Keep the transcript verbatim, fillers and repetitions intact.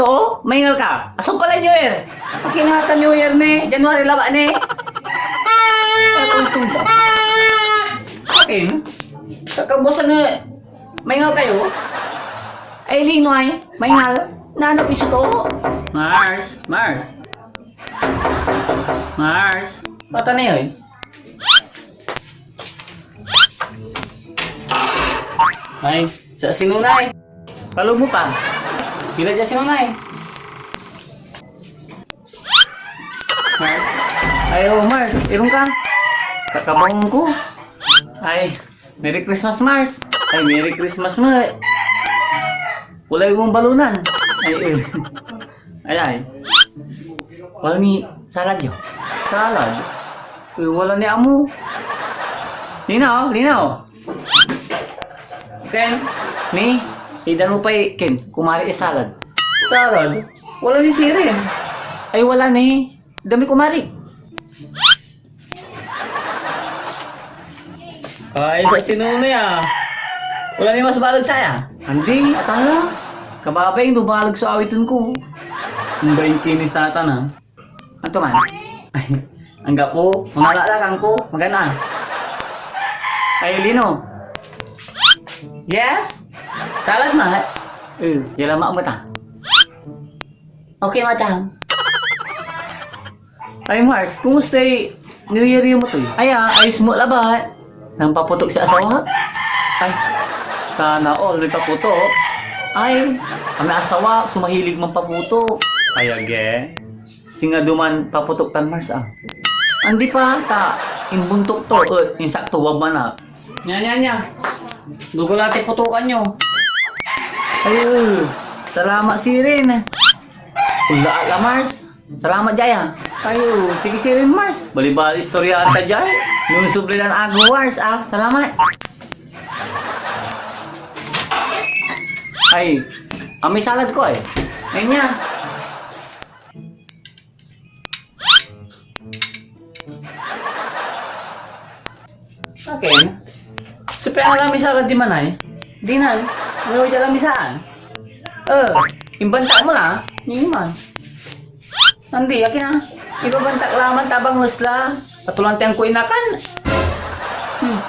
Oh, maingal ka. Asumpal lay New Year. Akin ata New Year ni, January labat ni. Ay, kung tumba. Akin? Kakabusan na, maingal kayo? Ay, Lino ay, maingal. Nano ko iso to? Mars, Mars. Mars. Bata na yun. Ay, sa sinunay. Palo mo pa. Pila dia sinunay? Mars. Ay, oh, Mars. Irong ka. Kakabangon ko. Ay, Merry Christmas, Mars. Ay, Merry Christmas mo. Wala yung balunan. Ay, eh. Ay, ay. Wala ni salad yo. Salad? Eh, wala ni amo. Linaw, linaw. Ken, ni, idan mo pa, Ken, kumari salad. Salad? Wala ni sirin. Ay, wala ni. Dami kumari. Ay, sa sinunay ah. Wala ni mas balag saya. Andi, atan la. Kababay, no balag so awiten ko. Ang baing kinis atan ah. Anto man? Ay, anggapo, mamala la kan ko, magana. Ay, Lino. Yes? Salad ma? Eh, yala ma mo ta. Okay, madam. Ay, Mars, kumusta yung New Year mo to? Ay, ah, ayos mo labat. Nampaputok si asawa? Ay, sana all may paputok. Ay, kami asawa, sumahilig man paputok. Ay, age. Singa duman paputok tan Mars, ah. Andi pa, ta, imbuntok to, eh, insakto, wag man, ah. Nya, nya, nya. Dugo lang ti putukan nyo. Ay, eh, salamat sirin. Wala ka, Mars. Salamat, Jaya. Ayo, sige, sirin, Mars. Balibali, istorya ta, Jay. Nung subli lan ago, Mars, ah. Salamat. Ay, ah, may salad ko, ay. Ay niya. Akin? Supaya nga lamisaan ka diman ay? Dinan, ano yung lamisaan? Eh, imbanta mo la, niman. Andi, akin ah. Ibabantak laman tabang nusla. Patulantian ko inakan. Hmm.